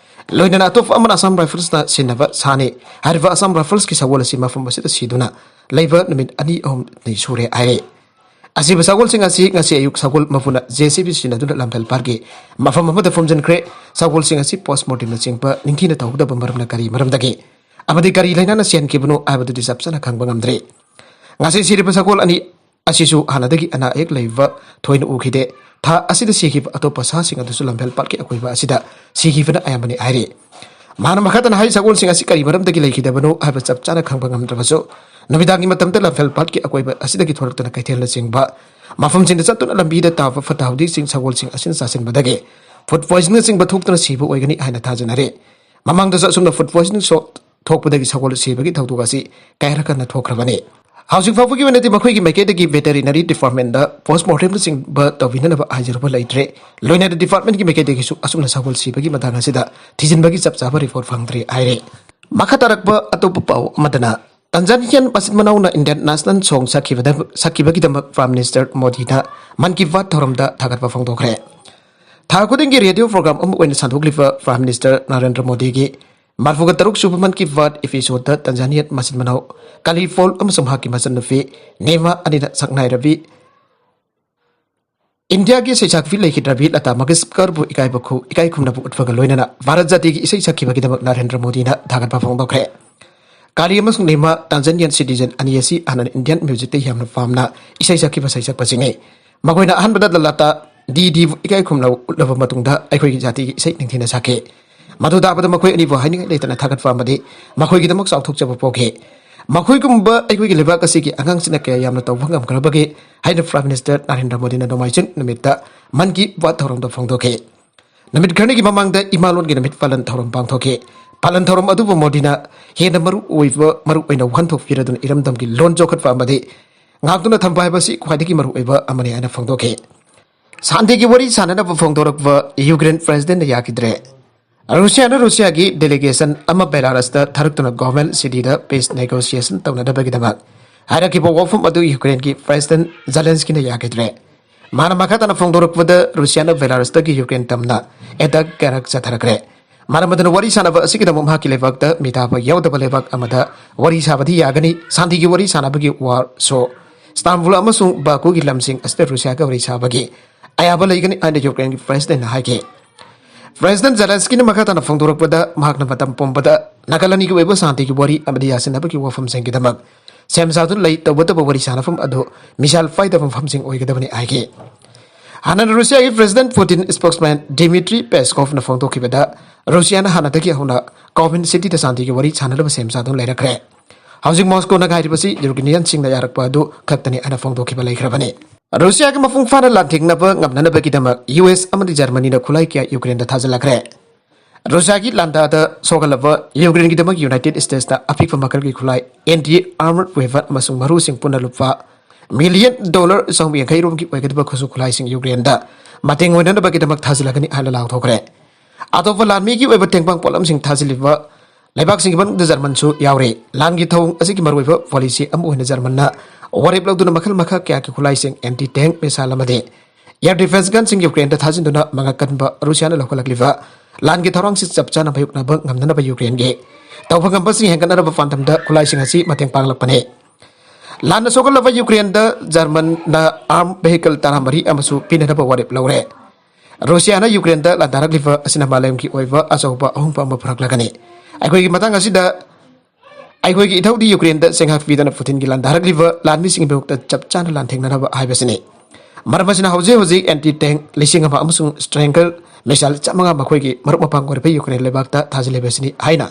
ꯂꯣꯏꯅꯅ ꯑꯇꯣꯞꯄ ꯑꯃꯅ ꯑꯁꯥꯝ ꯔꯥꯏꯐꯜꯁꯅ ꯁꯤꯟꯅꯕ ꯁꯥꯅꯤ꯫ ꯍꯥꯏꯔꯤꯕ ꯑꯁꯥꯝ ꯔꯥꯏꯐꯜꯁꯀꯤ ꯁꯒꯣꯜ ꯑꯁꯤ ꯃꯐꯝ ꯑꯁꯤꯗ ꯁꯤꯗꯨꯅ ꯂꯩꯕ ꯅꯨꯃꯤꯠ ꯑꯅꯤ ꯑꯍꯨꯝꯅꯤ ꯁꯨꯔꯦ ꯍꯥꯏꯔꯦ꯫ ꯑꯁꯤꯕ ꯁꯒꯣꯜꯁꯤꯡ ꯑꯁꯤ ꯉꯁꯤ ꯑꯌꯨꯛ ꯁꯒꯣꯜ ꯃꯄꯨꯅ ꯖꯦ ꯁꯤ ꯕꯤ ꯁꯤꯖꯤꯟꯅꯗꯨꯅ ꯂꯝꯐꯦꯜ ꯄꯥꯠꯀꯤ ꯃꯐꯝ ꯑꯃꯗ ꯐꯨꯝꯖꯤꯟꯈ꯭ꯔꯦ꯫ ꯁꯒꯣꯜꯁꯤꯡ ꯑꯁꯤ ꯄꯣꯁꯃꯣꯔꯇꯦꯝꯅꯆꯤꯡꯕ ꯅꯤꯡꯊꯤꯅ ꯇꯧꯒꯗꯕ ꯃꯔꯝꯅ ꯀꯔꯤ ꯃꯔꯝꯗꯒꯤ ꯑꯃꯗꯤ ꯀꯔꯤ ꯂꯩꯅꯥꯅ ꯁꯤꯍꯟꯈꯤꯕꯅꯣ ꯍꯥꯏꯕꯗꯨꯗꯤ ꯆꯞ ꯆꯥꯅ ꯈꯪꯕ ꯉꯝꯗ꯭ꯔꯤ꯫ ꯉꯁꯤ ꯁꯤꯔꯤꯕ ꯁꯒꯣꯜ ꯑꯅꯤ ꯑꯁꯤꯁꯨ ꯍꯥꯟꯅꯗꯒꯤ ꯑꯅꯥ ꯑꯌꯦꯛ ꯂꯩꯕ ꯊꯣꯏꯅ ꯎꯈꯤꯗꯦ꯫ ꯊꯥ ꯑꯁꯤꯗ ꯁꯤꯈꯤꯕ ꯑꯇꯣꯞꯄ ꯁꯥꯁꯤꯡ ꯑꯗꯨꯁꯨ ꯂꯝꯐꯦꯜ ꯄꯥꯠꯀꯤ ꯑꯀꯣꯏꯕ ꯑꯁꯤꯗ ꯁꯤꯈꯤꯕꯅ ꯑꯌꯥꯝꯕꯅꯤ ꯍꯥꯏꯔꯤ꯫ ꯃꯍꯥꯛꯅ ꯃꯈꯥ ꯇꯥꯅ ꯍꯥꯏ, ꯁꯒꯣꯜꯁꯤꯡ ꯑꯁꯤ ꯀꯔꯤ ꯃꯔꯝꯗꯒꯤ ꯂꯩꯈꯤꯗꯕꯅꯣ ꯍꯥꯏꯕ ꯆꯞ ꯆꯥꯅ ꯈꯪꯕ ꯉꯝꯗ꯭ꯔꯕꯁꯨ, ꯅꯨꯃꯤꯗꯥꯡꯒꯤ ꯃꯇꯝꯗ ꯂꯝꯐꯦꯜ ꯄꯥꯠꯀꯤ ꯑꯀꯣꯏꯕ ꯑꯁꯤꯗꯒꯤ ꯊꯣꯔꯛꯇꯨꯅ ꯀꯩꯊꯦꯜꯅꯆꯤꯡꯕ ꯃꯐꯝꯁꯤꯡꯗ ꯆꯠꯇꯨꯅ ꯂꯝꯕꯤꯗ ꯇꯥꯕ ꯐꯠꯇ ꯍꯥꯎꯗꯤꯁꯤꯡ ꯁꯒꯣꯜꯁꯤꯡ ꯑꯁꯤꯅ ꯆꯥꯁꯤꯟꯕꯗꯒꯤ ꯐꯨꯗ ꯄꯣꯏꯖꯅꯤꯡꯅꯆꯤꯡꯕ ꯊꯣꯛꯇꯨꯅ ꯁꯤꯕ ꯑꯣꯏꯒꯅꯤ ꯍꯥꯏꯅ ꯊꯥꯖꯅꯔꯤ꯫ ꯃꯃꯥꯡꯗꯁꯨ ꯑꯁꯨꯝꯅ ꯐꯨꯗ ꯄꯣꯏꯖꯅꯤꯡ ꯁꯣꯛ ꯊꯣꯛꯄꯗꯒꯤ ꯁꯒꯣꯜ ꯁꯤꯕꯒꯤ ꯊꯧꯗꯣꯛ ꯑꯁꯤ ꯀꯌꯥꯔꯛ ꯍꯟꯅ ꯊꯣꯛꯈ꯭ꯔꯕꯅꯤ꯫ ꯍꯧꯖꯤꯛ ꯐꯥꯎꯕꯒꯤ ꯑꯣꯏꯅꯗꯤ ꯃꯈꯣꯏꯒꯤ ꯃꯥꯏꯀꯩꯗꯒꯤ ꯚꯦꯇꯦꯔꯤꯅꯔꯤ ꯗꯤꯄꯥꯔꯠꯃꯦꯟꯗ ꯄꯣꯁꯃꯣꯔꯇꯦꯝꯅꯆꯤꯡꯕ ꯇꯧꯕꯤꯅꯅꯕ ꯍꯥꯏꯖꯔꯨꯕ ꯂꯩꯇ꯭ꯔꯦ꯫ ꯂꯣꯏꯅꯅ ꯗꯤꯄꯥꯔꯠꯃꯦꯟꯒꯤ ꯃꯥꯏꯀꯩꯗꯒꯤꯁꯨ ꯑꯁꯨꯝꯅ ꯁꯒꯣꯜ ꯁꯤꯕꯒꯤ ꯃꯇꯥꯡ ꯑꯁꯤꯗ ꯊꯤꯖꯤꯟꯕꯒꯤ ꯆꯞ ꯆꯥꯕ ꯔꯤꯄꯣꯔꯠ ꯐꯪꯗ꯭ꯔꯤ ꯍꯥꯏꯔꯦ꯫ ꯃꯈꯥ ꯇꯥꯔꯛꯄ ꯑꯇꯣꯞꯄ ꯄꯥꯎ ꯑꯃꯗꯅ, ꯇꯟꯖꯥꯅꯤꯌꯥꯟ ꯃꯆꯤꯟ ꯃꯅꯥꯎꯅ ꯏꯟꯗꯤꯌꯥꯟ ꯅꯦꯁꯅꯦꯜ ꯁꯣꯡ ꯁꯛꯈꯤꯕꯗ, ꯁꯛꯈꯤꯕꯒꯤꯗꯃꯛ ꯄ꯭ꯔꯥꯏꯝ ꯃꯤꯅꯤꯁꯇꯔ ꯃꯣꯗꯤꯅ ꯃꯟ ꯀꯤ ꯕꯥꯠ ꯊꯧꯔꯝꯗ ꯊꯥꯒꯠꯄ ꯐꯣꯡꯗꯣꯛꯈ꯭ꯔꯦ꯫ ꯊꯥ ꯈꯨꯗꯤꯡꯒꯤ ꯔꯦꯗꯤꯑꯣ ꯄ꯭ꯔꯣꯒ꯭ꯔꯥꯝ ꯑꯃ ꯑꯣꯏꯅ ꯁꯟꯗꯣꯛꯂꯤꯕ ꯄ꯭ꯔꯥꯏꯝ ꯃꯤꯅꯤꯁꯇꯔ ꯅꯔꯦꯟꯗ꯭ꯔ ꯃꯣꯗꯤꯒꯤ ꯃꯔꯤꯐꯨꯒ ꯇꯔꯨꯛ ꯁꯨꯕ ꯃꯟ ꯀꯤ ꯕꯥꯠ ꯏꯄꯤꯁꯣꯗꯇ ꯇꯟꯖꯥꯅꯤꯌꯥꯟ ꯃꯆꯤꯟ ꯃꯅꯥꯎ ꯀꯂꯤ ꯄꯣꯜ ꯑꯃꯁꯨꯡ ꯃꯍꯥꯛꯀꯤ ꯃꯆꯟꯅꯨꯄꯤ ꯅꯦꯃꯥ ꯑꯅꯤꯅ ꯁꯛꯅꯥꯏꯔꯕꯤ ꯏꯟꯗꯤꯌꯥꯒꯤ ꯏꯁꯩ ꯁꯛꯄꯤ ꯂꯩꯈꯤꯗ꯭ꯔꯕꯤ ꯂꯇꯥ ꯃꯪꯒꯦꯁꯀꯔꯕꯨ ꯏꯀꯥꯏꯕ ꯈꯨ-, ꯏꯀꯥꯏ ꯈꯨꯝꯅꯕ ꯎꯠꯄꯒ ꯂꯣꯏꯅꯅ ꯚꯥꯔꯠ ꯖꯥꯇꯤꯒꯤ ꯏꯁꯩ ꯁꯛꯈꯤꯕꯒꯤꯗꯃꯛ ꯅꯔꯦꯟꯗ꯭ꯔ ꯃꯣꯗꯤꯅ ꯊꯥꯒꯠꯄ ꯐꯣꯡꯗꯣꯛꯈ꯭ꯔꯦ꯫ ꯀꯥꯂꯤ ꯑꯃꯁꯨꯡ ꯅꯦꯃꯥ ꯇꯥꯟꯖꯥꯅꯤꯌꯥꯟ ꯁꯤꯇꯤꯖꯦꯟ ꯑꯅꯤ ꯑꯁꯤ ꯍꯥꯟꯅ ꯏꯟꯗꯤꯌꯥꯟ ꯃ꯭ꯌꯨꯖꯤꯛꯇ ꯌꯥꯝꯅ ꯄꯥꯝꯅ ꯏꯁꯩ ꯁꯛꯈꯤꯕ ꯁꯩꯁꯛꯄꯁꯤꯡꯅꯤ꯫ ꯃꯈꯣꯏꯅ ꯑꯍꯥꯟꯕꯗ ꯂꯂꯥꯇꯥ ꯗꯤꯗꯤꯕꯨ ꯏꯀꯥꯏ ꯈꯨꯝꯅꯕ ꯎꯠꯂꯕ ꯃꯇꯨꯡꯗ ꯑꯩꯈꯣꯏꯒꯤ ꯖꯥꯇꯤꯒꯤ ꯏꯁꯩ ꯅꯤꯡꯊꯤꯅ ꯁꯛꯈꯤ꯫ ꯃꯗꯨ ꯇꯥꯕꯗ ꯃꯈꯣꯏ ꯑꯅꯤꯕꯨ ꯍꯥꯏꯅꯤꯡꯉꯥꯏ ꯂꯩꯇꯅ ꯊꯥꯒꯠꯄ ꯑꯃꯗꯤ ꯃꯈꯣꯏꯒꯤꯗꯃꯛ ꯆꯥꯎꯊꯣꯛꯆꯕ ꯄꯣꯛꯈꯤ꯫ ꯃꯈꯣꯏꯒꯨꯝꯕ ꯑꯩꯈꯣꯏꯒꯤ ꯂꯩꯕꯥꯛ ꯑꯁꯤꯒꯤ ꯑꯉꯥꯡꯁꯤꯡꯅ ꯀꯌꯥ ꯌꯥꯝꯅ ꯇꯧꯕ ꯉꯝꯈ꯭ꯔꯕꯒꯦ ꯍꯥꯏꯅ ꯄ꯭ꯔꯥꯏꯝ ꯃꯤꯅꯤꯁꯇꯔ ꯅꯔꯦꯟꯗ꯭ꯔ ꯃꯣꯗꯤꯅ ꯅꯣꯡꯃꯥꯏꯖꯤꯡ ꯅꯨꯃꯤꯠꯇ ꯃꯟ ꯀꯤ ꯕꯥꯠ ꯊꯧꯔꯝꯗ ꯐꯣꯡꯗꯣꯛꯈꯤ꯫ ꯅꯨꯃꯤꯠ ꯈꯔꯅꯤꯒꯤ ꯃꯃꯥꯡꯗ ꯏꯃꯥꯂꯣꯟꯒꯤ ꯅꯨꯃꯤꯠ ꯄꯥꯂꯟ ꯊꯧꯔꯝ ꯄꯥꯡꯊꯣꯛꯈꯤ꯫ ꯄꯥꯂꯟ ꯊꯧꯔꯝ ꯑꯗꯨꯕꯨ ꯃꯣꯗꯤꯅ ꯍꯦꯟꯅ ꯃꯔꯨ ꯑꯣꯏꯕ, ꯃꯔꯨ ꯑꯣꯏꯅ ꯋꯥꯍꯟꯊꯣꯛ ꯄꯤꯔꯗꯨꯅ ꯏꯔꯝꯗꯝꯒꯤ ꯂꯣꯟ ꯆꯥꯎꯈꯠꯄ ꯑꯃꯗꯤ ꯉꯥꯛꯇꯨꯅ ꯊꯝꯕ ꯍꯥꯏꯕꯁꯤ ꯈ꯭ꯋꯥꯏꯗꯒꯤ ꯃꯔꯨ ꯑꯣꯏꯕ ꯑꯃꯅꯤ ꯍꯥꯏꯅ ꯐꯣꯡꯗꯣꯛꯈꯤ꯫ ꯁꯥꯟꯇꯤꯒꯤ ꯋꯥꯔꯤ ꯁꯥꯟꯅꯅꯕ ꯐꯣꯡꯗꯣꯔꯛꯄ ꯌꯨꯀ꯭ꯔꯦꯟ ꯄ꯭ꯔꯦꯁꯤꯗꯦꯟꯠꯅ ꯌꯥꯈꯤꯗ꯭ꯔꯦ꯫ ꯔꯨꯁꯤꯌꯥꯅ ꯔꯨꯁꯤꯌꯥꯒꯤ ꯗꯦꯂꯤꯒꯦꯁꯟ ꯑꯃ ꯕꯦꯂꯥꯔꯁꯇ ꯊꯥꯔꯛꯇꯨꯅ ꯒꯣꯚꯔꯟꯃꯦꯟꯠ ꯁꯤꯇꯤꯗ ꯄꯤꯁ ꯅꯦꯒꯣꯁꯤꯌꯦꯁꯟ ꯇꯧꯅꯅꯕꯒꯤꯗꯃꯛ ꯍꯥꯏꯔꯛꯈꯤꯕ ꯋꯥꯐꯝ ꯑꯗꯨ ꯌꯨꯀ꯭ꯔꯦꯟꯒꯤ ꯄ꯭ꯔꯦꯁꯤꯗꯦꯟꯠ ꯖꯦꯂꯦꯟꯁꯀꯤꯅ ꯌꯥꯈꯤꯗ꯭ꯔꯦ꯫ ꯃꯥꯅ ꯃꯈꯥ ꯇꯥꯅ ꯐꯣꯡꯗꯣꯔꯛꯄꯗ, ꯔꯨꯁꯤꯌꯥꯅ ꯕꯦꯂꯥꯔꯁꯇꯒꯤ ꯌꯨꯀ꯭ꯔꯦꯟ ꯇꯝꯅ ꯑꯦꯇꯥꯛ ꯀꯌꯥꯔꯛ ꯆꯠꯊꯔꯛꯈ꯭ꯔꯦ꯫ ꯃꯔꯝ ꯑꯗꯨꯅ ꯋꯥꯔꯤ ꯁꯥꯟꯅꯕ ꯑꯁꯤꯒꯤꯗꯃꯛ ꯃꯍꯥꯛꯀꯤ ꯂꯩꯕꯥꯛꯇ ꯃꯤꯇꯥꯕ ꯌꯥꯎꯗꯕ ꯂꯩꯕꯥꯛ ꯑꯃꯗ ꯋꯥꯔꯤ ꯁꯥꯕꯗꯤ ꯌꯥꯒꯅꯤ꯫ ꯁꯥꯟꯇꯤꯒꯤ ꯋꯥꯔꯤ ꯁꯥꯟꯅꯕꯒꯤ ꯋꯥꯔꯁꯣ ꯏꯁꯇꯥꯟꯕꯨꯜ ꯑꯃꯁꯨꯡ ꯕꯥꯀꯨꯒꯤ ꯂꯝꯁꯤꯡ ꯑꯁꯤꯗ ꯔꯨꯁꯤꯌꯥꯒ ꯋꯥꯔꯤ ꯁꯥꯕꯒꯤ ꯑꯌꯥꯕ ꯂꯩꯒꯅꯤ ꯍꯥꯏꯅ ꯌꯨꯀ꯭ꯔꯦꯟꯒꯤ ꯄ꯭ꯔꯦꯁꯤꯗꯦꯟꯠꯅ ꯍꯥꯏꯈꯤ꯫ ꯄ꯭ꯔꯦꯁꯤꯗꯦꯟꯠ ꯖꯦꯂꯦꯟꯁꯀꯤꯅ ꯃꯈꯥ ꯇꯥꯅ ꯐꯣꯡꯗꯣꯔꯛꯄꯗ, ꯃꯍꯥꯛꯅ ꯃꯇꯝ ꯄꯨꯝꯕꯗ ꯅꯥꯀꯜ ꯑꯅꯤꯒꯤ ꯑꯣꯏꯕ ꯁꯥꯟꯇꯤꯒꯤ ꯋꯥꯔꯤ ꯑꯃꯗꯤ ꯌꯥꯁꯤꯟꯅꯕꯒꯤ ꯋꯥꯐꯝꯁꯤꯡꯒꯤꯗꯃꯛ ꯁꯦꯝ ꯁꯥꯗꯨꯅ ꯂꯩ, ꯇꯧꯕꯇꯕꯨ ꯋꯥꯔꯤ ꯁꯥꯟꯅꯐꯝ ꯑꯗꯨ ꯃꯤꯁꯥꯏꯜ ꯄꯥꯏꯗꯕ ꯃꯐꯝꯁꯤꯡ ꯑꯣꯏꯒꯗꯕꯅꯤ ꯍꯥꯏꯈꯤ꯫ ꯍꯥꯟꯅꯅ ꯔꯨꯁꯤꯌꯥꯒꯤ ꯄ꯭ꯔꯦꯁꯤꯗꯦꯟꯠ ꯄꯨꯇꯤꯟ ꯏꯁꯄꯣꯛꯁꯃꯦꯟ ꯗꯤꯃꯤꯇ꯭ꯔꯤ ꯄꯦꯁꯀꯣꯚꯅ ꯐꯣꯡꯗꯣꯛꯈꯤꯕꯗ, ꯔꯨꯁꯤꯌꯥꯅ ꯍꯥꯟꯅꯗꯒꯤ ꯍꯧꯅ ꯀꯣꯕꯥꯟ ꯁꯤꯇꯤꯗ ꯁꯥꯟꯇꯤꯒꯤ ꯋꯥꯔꯤ ꯁꯥꯟꯅꯅꯕ ꯁꯦꯝ ꯁꯥꯗꯨꯅ ꯂꯩꯔꯛꯈ꯭ꯔꯦ꯫ ꯍꯧꯖꯤꯛ ꯃꯣꯁꯀꯣꯅ ꯉꯥꯏꯔꯤꯕꯁꯤ ꯌꯨꯀ꯭ꯔꯦꯅꯤꯌꯟꯁꯤꯡꯅ ꯌꯥꯔꯛꯄ ꯑꯗꯨ ꯈꯛꯇꯅꯤ ꯍꯥꯏꯅ ꯐꯣꯡꯗꯣꯛꯈꯤꯕ ꯂꯩꯈ꯭ꯔꯕꯅꯤ꯫ ꯔꯨꯁꯤꯌꯥꯒ ꯃꯄꯨꯡ ꯐꯥꯅ ꯂꯥꯟꯊꯦꯡꯅꯕ ꯉꯝꯅꯅꯕꯒꯤꯗꯃꯛ ꯌꯨ ꯑꯦꯁ ꯑꯃꯗꯤ ꯖꯔꯃꯅꯤꯅ ꯈꯨꯠꯂꯥꯏ ꯀꯌꯥ ꯌꯨꯀ꯭ꯔꯦꯟꯗ ꯊꯥꯖꯤꯜꯂꯛꯈ꯭ꯔꯦ꯫ ꯔꯨꯁꯤꯌꯥꯒꯤ ꯂꯥꯟꯗꯥꯗ ꯁꯣꯛꯍꯜꯂꯕ ꯌꯨꯀ꯭ꯔꯦꯟꯒꯤꯗꯃꯛ ꯌꯨꯅꯥꯏꯇꯦꯗ ꯁ꯭ꯇꯦꯠꯁꯅ ꯑꯄꯤꯛꯄ ꯃꯈꯜꯒꯤ ꯈꯨꯠꯂꯥꯏ, ꯑꯦꯟꯇꯤ ꯑꯥꯔꯃꯔ ꯋꯦꯄꯟ ꯑꯃꯁꯨꯡ ꯃꯔꯨꯁꯤꯡ ꯄꯨꯟꯅ ꯂꯨꯄꯥ ꯃꯤꯂꯤꯌꯟ ꯗꯣꯂꯔ ꯆꯍꯨꯝ ꯌꯥꯡꯈꯩ ꯔꯣꯝꯒꯤ ꯑꯣꯏꯒꯗꯕ ꯈꯨꯠꯁꯨ ꯈꯨꯠꯂꯥꯏꯁꯤꯡ ꯌꯨꯀ꯭ꯔꯦꯟꯗ ꯃꯇꯦꯡ ꯑꯣꯏꯅꯅꯕꯒꯤꯗꯃꯛ ꯊꯥꯖꯤꯜꯂꯒꯅꯤ ꯍꯥꯏꯅ ꯂꯥꯎꯊꯣꯛꯈ꯭ꯔꯦ꯫ ꯑꯇꯣꯞꯄ ꯂꯥꯟꯃꯤꯒꯤ ꯑꯣꯏꯕ ꯇꯦꯡꯕꯥꯡ ꯄꯣꯠꯂꯝꯁꯤꯡ ꯊꯥꯖꯤꯜꯂꯤꯕ ꯂꯩꯕꯥꯛꯁꯤꯡꯒꯤ ꯃꯅꯨꯡꯗ ꯖꯔꯃꯟꯁꯨ ꯌꯥꯎꯔꯤ꯫ ꯂꯥꯟꯒꯤ ꯊꯧꯑꯣꯡ ꯑꯁꯤꯒꯤ ꯃꯔꯨꯑꯣꯏꯕ ꯄꯣꯂꯤꯁꯤ ꯑꯃ ꯑꯣꯏꯅ ꯖꯔꯃꯟꯅ ꯋꯥꯔꯦꯞ ꯂꯧꯗꯨꯅ ꯃꯈꯜ ꯃꯈꯥ ꯀꯌꯥꯒꯤ ꯈꯨꯠꯂꯥꯏꯁꯤꯡ, ꯑꯦꯟꯇꯤ ꯇꯦꯡ ꯃꯤꯁꯥꯏꯜ ꯑꯃꯗꯤ Air defense gunꯁꯤꯡ ꯌꯨꯀ꯭ꯔꯦꯟꯗ ꯊꯥꯖꯤꯟꯗꯨꯅ ꯃꯉꯛ ꯀꯟꯕ ꯔꯨꯁꯤꯌꯥꯅ ꯂꯧꯈꯠꯂꯛꯂꯤꯕ ꯂꯥꯟꯒꯤ ꯊꯧꯔꯥꯡꯁꯤ ꯆꯞ ꯆꯥꯅ ꯃꯥꯌꯣꯛꯅꯕ ꯉꯝꯅꯅꯕ ꯌꯨꯀ꯭ꯔꯦꯟꯒꯤ ꯇꯧꯕ ꯉꯝꯕꯁꯤꯡ ꯍꯦꯟꯒꯠꯅꯅꯕ ꯄꯥꯟꯗꯝꯗ ꯈꯨꯠꯂꯥꯏꯁꯤꯡ ꯑꯁꯤ ꯃꯇꯦꯡ ꯄꯥꯡꯂꯛꯄꯅꯤ꯫ ꯂꯥꯟꯅ ꯁꯣꯛꯍꯜꯂꯕ ꯌꯨꯀ꯭ꯔꯦꯟꯗ ꯖꯔꯃꯟꯅ arm vehicle ꯇꯔꯥꯃꯔꯤ ꯑꯃꯁꯨ ꯄꯤꯅꯅꯕ ꯋꯥꯔꯦꯞ ꯂꯧꯔꯦ꯫ ꯔꯨꯁꯤꯌꯥꯅ ꯌꯨꯀ꯭ꯔꯦꯟꯗ ꯂꯥꯟꯗꯥꯔꯛꯂꯤꯕ ꯑꯁꯤꯅ ꯃꯥꯂꯦꯝꯒꯤ ꯑꯣꯏꯕ ꯑꯆꯧꯕ ꯑꯍꯣꯡꯕ ꯑꯃ ꯄꯨꯔꯛꯂꯒꯅꯤ꯫ ꯑꯩꯈꯣꯏꯒꯤ ꯃꯇꯥꯡ ꯑꯁꯤꯗ ꯑꯩꯈꯣꯏꯒꯤ ꯏꯊꯧꯗꯤ ꯌꯨꯀ꯭ꯔꯦꯟꯗ ꯆꯩꯉꯥꯛ ꯄꯤꯗꯨꯅ ꯄꯨꯇꯤꯟꯒꯤ ꯂꯥꯟꯗꯥꯔꯛꯂꯤꯕ ꯂꯥꯟꯃꯤꯁꯤꯡꯒꯤ ꯃꯥꯌꯣꯛꯇ ꯆꯞ ꯆꯥꯅ ꯂꯥꯟꯊꯦꯡꯅꯅꯕ ꯍꯥꯏꯕꯁꯤꯅꯤ꯫ ꯃꯔꯝ ꯑꯁꯤꯅ ꯍꯧꯖꯤꯛ ꯍꯧꯖꯤꯛ anti tank ꯂꯤꯁꯤꯡ ꯑꯃ ꯑꯃꯁꯨꯡ Stinger missile ꯆꯥꯝꯃꯉꯥ ꯃꯈꯣꯏꯒꯤ ꯃꯔꯨꯞ ꯃꯄꯥꯡ ꯑꯣꯏꯔꯤꯕ ꯌꯨꯀ꯭ꯔꯦꯟ ꯂꯩꯕꯥꯛꯇ ꯊꯥꯖꯤꯜꯂꯤꯕꯁꯤꯅꯤ ꯍꯥꯏꯅ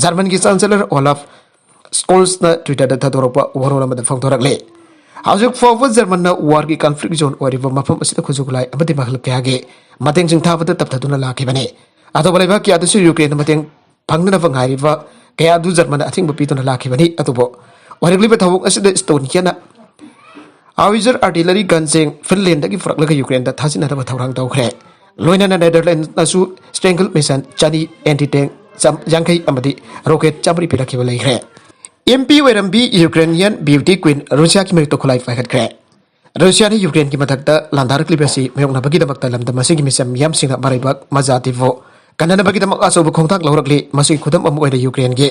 ꯖꯔꯃꯟꯒꯤ Chancellor Olaf Scholz ꯅ Twitter ꯗ ꯊꯥꯗꯣꯔꯛꯄ ꯋꯥꯔꯣꯜ ꯑꯃꯗ ꯐꯣꯡꯗꯣꯔꯛꯂꯤ꯫ ꯍꯧꯖꯤꯛ ꯐꯥꯎꯕ ꯖꯔꯃꯟꯅ war ꯒꯤ conflict zone ꯑꯣꯏꯔꯤꯕ ꯃꯐꯝ ꯑꯁꯤꯗ ꯈꯨꯠꯁꯨ ꯈꯨꯠꯂꯥꯏ ꯑꯃꯗꯤ ꯃꯈꯜ ꯀꯌꯥꯒꯤ ꯃꯇꯦꯡꯁꯤꯡ ꯊꯥꯕꯗ ꯇꯞꯊꯗꯨꯅ ꯂꯥꯛꯈꯤꯕꯅꯤ꯫ ꯑꯇꯣꯞꯄ ꯂꯩꯕꯥꯛ ꯀꯌꯥꯗꯁꯨ ꯌꯨꯀ꯭ꯔꯦꯟꯗ ꯃꯇꯦꯡ ꯐꯪꯅꯅꯕ ꯉꯥꯏꯔꯤꯕ ꯀꯌꯥ ꯑꯗꯨ ꯖꯔꯃꯟꯅ ꯑꯊꯤꯡꯕ ꯄꯤꯗꯨꯅ ꯂꯥꯛꯈꯤꯕꯅꯤ꯫ ꯑꯗꯨꯕꯨ ꯑꯣꯏꯔꯛꯂꯤꯕ ꯊꯧꯑꯣꯡ ꯑꯁꯤꯗ Estoniaꯅ Howitzer artillery gunꯁꯤꯡ Finlandꯗꯒꯤ ꯄꯨꯔꯛꯂꯒ ꯌꯨꯀ꯭ꯔꯦꯟꯗ ꯊꯥꯖꯤꯟꯅꯅꯕ ꯊꯧꯔꯥꯡ ꯇꯧꯈ꯭ꯔꯦ꯫ ꯂꯣꯏꯅꯅ Netherlandsꯅꯁꯨ Stinger missile ꯆꯅꯤ, anti tank ꯆꯥꯝ-, ꯌꯥꯡꯈꯩ ꯑꯃꯗꯤ rocket ꯆꯥꯃꯔꯤ ꯄꯤꯔꯛꯈꯤꯕ ꯂꯩꯈ꯭ꯔꯦ꯫ MP ꯑꯣꯏꯔꯝꯕꯤ Ukrainian beauty queen ꯔꯨꯁꯤꯌꯥꯒꯤ ꯃꯥꯌꯣꯛꯇ ꯈꯨꯠꯂꯥꯏ ꯄꯥꯏꯈꯠꯈ꯭ꯔꯦ꯫ ꯔꯨꯁꯤꯌꯥꯅ ꯌꯨꯀ꯭ꯔꯦꯟꯒꯤ ꯃꯊꯛꯇ ꯂꯥꯟꯗꯥꯔꯛꯂꯤꯕ ꯑꯁꯤ ꯃꯥꯌꯣꯛꯅꯕꯒꯤꯗꯃꯛꯇ ꯂꯝꯗꯝ ꯑꯁꯤꯒꯤ ꯃꯤꯆꯝ ꯃꯤꯌꯥꯝꯁꯤꯡꯅ ꯃꯔꯩꯕꯥꯛ ꯃꯖꯥꯇꯤꯕꯨ ꯀꯟꯅꯅꯕꯒꯤꯗꯃꯛ ꯑꯆꯧꯕ ꯈꯣꯡꯊꯥꯡ ꯂꯧꯔꯛꯂꯤ꯫ ꯃꯁꯤꯒꯤ ꯈꯨꯗꯝ ꯑꯃ ꯑꯣꯏꯅ ꯌꯨꯀ꯭ꯔꯦꯟꯒꯤ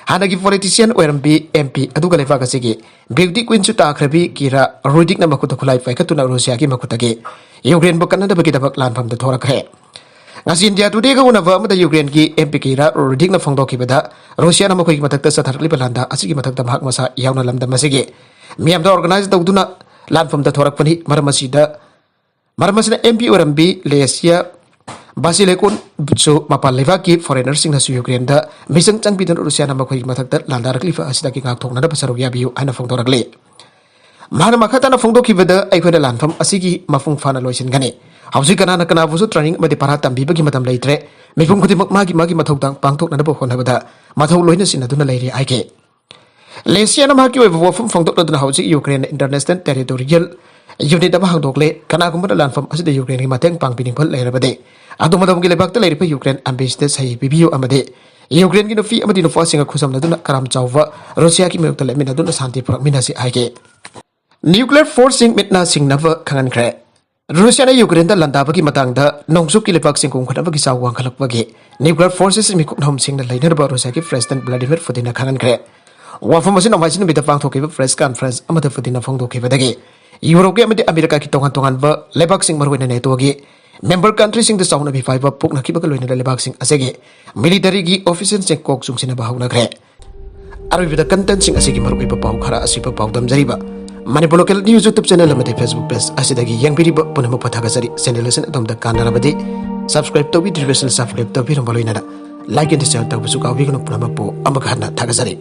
ꯍꯥꯟꯅꯒꯤ politician ꯑꯣꯏꯔꯝꯕꯤ MP ꯑꯗꯨꯒ ꯂꯩꯕꯥꯛ ꯑꯁꯤꯒꯤ beauty queenꯁꯨ ꯇꯥꯈ꯭ꯔꯕꯤ ꯀꯤꯔꯥ ꯔꯨꯗꯤꯛꯅ ꯃꯈꯨꯠꯇ ꯈꯨꯠꯂꯥꯏ ꯄꯥꯏꯈꯠꯇꯨꯅ ꯔꯨꯁꯤꯌꯥꯒꯤ ꯃꯈꯨꯠꯇꯒꯤ ꯌꯨꯀ꯭ꯔꯦꯟꯕꯨ ꯀꯟꯅꯅꯕꯒꯤꯗꯃꯛ ꯂꯥꯟꯐꯝꯗ ꯊꯣꯔꯛꯈ꯭ꯔꯦ꯫ ꯉꯁꯤ India Todayꯒ ꯎꯅꯕ ꯑꯃꯗ ꯌꯨꯀ꯭ꯔꯦꯟꯒꯤ MP ꯀꯤꯔꯥ ꯔꯨꯗꯤꯛꯅ ꯐꯣꯡꯗꯣꯛꯈꯤꯕꯗ ꯔꯨꯁꯤꯌꯥꯅ ꯃꯈꯣꯏꯒꯤ ꯃꯊꯛꯇ ꯆꯠꯊꯔꯛꯂꯤꯕ ꯂꯥꯟꯗꯥ ꯑꯁꯤꯒꯤ ꯃꯊꯛꯇ ꯃꯍꯥꯛ ꯃꯁꯥ ꯌꯥꯎꯅ ꯂꯝꯗꯝ ꯑꯁꯤꯒꯤ ꯃꯤꯌꯥꯝꯗ organize ꯇꯧꯗꯨꯅ ꯂꯥꯟꯐꯝꯗ ꯊꯣꯔꯛꯄꯅꯤ꯫ ꯃꯔꯝ ꯑꯁꯤꯗ, ꯃꯔꯝ ꯑꯁꯤꯅ MP ꯑꯣꯏꯔꯝꯕꯤ ꯂꯦꯁꯤꯌꯥ ꯕꯥꯁꯤꯂꯦꯀꯣꯟꯁꯨ ꯃꯄꯥꯟ ꯂꯩꯕꯥꯛꯀꯤ foreignerꯁꯤꯡꯅꯁꯨ ꯌꯨꯀ꯭ꯔꯦꯟꯗ ꯃꯤꯆꯪ ꯆꯪꯕꯤꯗꯨꯅ ꯔꯨꯁꯤꯌꯥꯅ ꯃꯈꯣꯏꯒꯤ ꯃꯊꯛꯇ ꯂꯥꯟꯗꯥꯔꯛꯂꯤꯕ ꯑꯁꯤꯗꯒꯤ ꯉꯥꯛꯊꯣꯛꯅꯅꯕ ꯁꯔꯨꯛ ꯌꯥꯕꯤꯌꯨ ꯍꯥꯏꯅ ꯐꯣꯡꯗꯣꯔꯛꯂꯤ꯫ ꯃꯍꯥꯛꯅ ꯃꯈꯥ ꯇꯥꯅ ꯐꯣꯡꯗꯣꯛꯈꯤꯕꯗ, ꯑꯩꯈꯣꯏꯅ ꯂꯥꯟꯐꯝ ꯑꯁꯤꯒꯤ ꯃꯄꯨꯡ ꯐꯥꯅ ꯂꯣꯏꯁꯤꯟꯒꯅꯤ꯫ ꯍꯧꯖꯤꯛ ꯀꯅꯥꯅ ꯀꯅꯥꯕꯨꯁꯨ training ꯑꯃꯗꯤ ꯄꯔꯥ ꯇꯝꯕꯤꯕꯒꯤ ꯃꯇꯝ ꯂꯩꯇ꯭ꯔꯦ꯫ ꯃꯤꯄꯨꯝ ꯈꯨꯗꯤꯡꯃꯛ ꯃꯥꯒꯤ ꯃꯥꯒꯤ ꯃꯊꯧꯗꯥꯡ ꯄꯥꯡꯊꯣꯛꯅꯅꯕ ꯍꯣꯠꯅꯕꯗ ꯃꯊꯧ ꯂꯣꯏꯅ ꯁꯤꯟꯅꯗꯨꯅ ꯂꯩꯔꯤ ꯍꯥꯏꯈꯤ꯫ ꯂꯦꯁꯤꯌꯥꯅ ꯃꯍꯥꯛꯀꯤ ꯑꯣꯏꯕ ꯋꯥꯐꯝ ꯐꯣꯡꯗꯣꯛꯂꯗꯨꯅ ꯍꯧꯖꯤꯛ ꯌꯨꯀ꯭ꯔꯦꯟꯅ international territorial unit ꯑꯃ ꯍꯥꯡꯗꯣꯛꯂꯦ꯫ ꯀꯅꯥꯒꯨꯝꯕꯅ ꯂꯥꯟꯐꯝ ꯑꯁꯤꯗ ꯌꯨꯀ꯭ꯔꯦꯟꯒꯤ ꯃꯇꯦꯡ ꯄꯥꯡꯕꯤꯅꯤꯡꯕ ꯂꯩꯔꯕꯗꯤ ꯑꯗꯣꯝ ꯑꯗꯣꯝꯒꯤ ꯂꯩꯕꯥꯛꯇ ꯂꯩꯔꯤꯕ ꯌꯨꯀ꯭ꯔꯦꯟ ambassadorꯗ ꯁꯍꯤ ꯄꯤꯕꯤꯌꯨ ꯑꯃꯗꯤ ꯌꯨꯀ꯭ꯔꯦꯟꯒꯤ ꯅꯨꯄꯤ ꯑꯃꯗꯤ ꯅꯨꯄꯥꯁꯤꯡꯒ ꯈꯨꯠꯁꯝꯅꯗꯨꯅ ꯀꯔꯥꯝ ꯆꯥꯎꯕ ꯔꯨꯁꯤꯌꯥꯒꯤ ꯃꯥꯌꯣꯛꯇ ꯂꯦꯞꯃꯤꯟꯅꯗꯨꯅ ꯁꯥꯟꯇꯤ ꯄꯨꯔꯛꯃꯤꯟꯅꯁꯤ ꯍꯥꯏꯈꯤ꯫ Nuclear forceꯁꯤꯡ ꯃꯤꯠ ꯅꯥ ꯁꯤꯡꯅꯕ ꯈꯪꯍꯟꯈ꯭ꯔꯦ꯫ ꯔꯨꯁꯤꯌꯥꯅ ꯌꯨꯀ꯭ꯔꯦꯟꯗ ꯂꯥꯟꯗꯥꯕꯒꯤ ꯃꯇꯥꯡꯗ ꯅꯣꯡꯆꯨꯞꯀꯤ ꯂꯩꯕꯥꯛꯁꯤꯡ ꯀꯨꯝꯈꯠꯅꯕꯒꯤ ꯆꯥꯎ ꯋꯥꯡꯈꯠꯂꯛꯄꯒꯤ nuclear forces ꯃꯤꯀꯨꯞ ꯅꯍꯨꯝ ꯁꯦꯡꯅ ꯂꯩꯅꯅꯕ ꯔꯨꯁꯤꯌꯥꯒꯤ President Vladimir Putinꯅ ꯈꯪꯍꯟꯈ꯭ꯔꯦ꯫ ꯋꯥꯐꯝ ꯑꯁꯤ ꯅꯣꯡꯃꯥꯏꯖꯤꯡ ꯅꯨꯃꯤꯠꯇ ꯄꯥꯡꯊꯣꯛꯈꯤꯕ press conference ꯑꯃꯗ ꯄꯨꯇꯤꯟꯅ ꯐꯣꯡꯗꯣꯛꯈꯤꯕꯗꯒꯤ ꯌꯨꯔꯣꯞꯀꯤ ꯑꯃꯗꯤ ꯑꯃꯦꯔꯤꯀꯥꯒꯤ ꯇꯣꯉꯥꯟ ꯇꯣꯉꯥꯟꯕ ꯂꯩꯕꯥꯛꯁꯤꯡ, ꯃꯔꯨꯑꯣꯏꯅ ꯅꯦꯇꯣꯒꯤ member countryꯁꯤꯡꯗ ꯆꯥꯎꯅ ꯃꯤꯄꯥꯏꯕ ꯄꯣꯛꯅꯈꯤꯕꯒ ꯂꯣꯏꯅꯅ ꯂꯩꯕꯥꯛꯁꯤꯡ ꯑꯁꯤꯒꯤ militaryꯒꯤ officialꯁꯤꯡ ꯀꯣꯛ ꯆꯨꯡꯁꯤꯟꯅꯕ ꯍꯧꯅꯈ꯭ꯔꯦ꯫ ꯑꯔꯣꯏꯕꯗ contentꯁꯤꯡ ꯑꯁꯤꯒꯤ ꯃꯔꯨꯑꯣꯏꯕ ꯄꯥꯎ ꯈꯔ ꯑꯁꯤꯕ ꯄꯥꯎꯗꯝꯖꯔꯤꯕ Manipur Local News YouTube channel ꯑꯃꯗꯤ Facebook page ꯑꯁꯤꯗꯒꯤ ꯌꯦꯡꯕꯤꯔꯤꯕ ꯄꯨꯝꯅꯃꯛꯄꯨ ꯊꯥꯒꯠꯆꯔꯤ꯫ Channel ꯑꯁꯤꯅ ꯑꯗꯣꯝꯗ ꯀꯥꯟꯅꯔꯕꯗꯤ subscribe ꯇꯧꯕꯤꯗ꯭ꯔꯤꯕꯁꯤꯡ subscribe ꯇꯧꯕꯤꯔꯝꯕ ꯂꯣꯏꯅꯅ like and share ꯇꯧꯕꯁꯨ ꯀꯥꯎꯕꯤꯒꯅꯨ꯫ ꯄꯨꯝꯅꯃꯛꯄꯨ ꯑꯃꯨꯛ ꯍꯟꯅ ꯊꯥꯒꯠꯆꯔꯤ꯫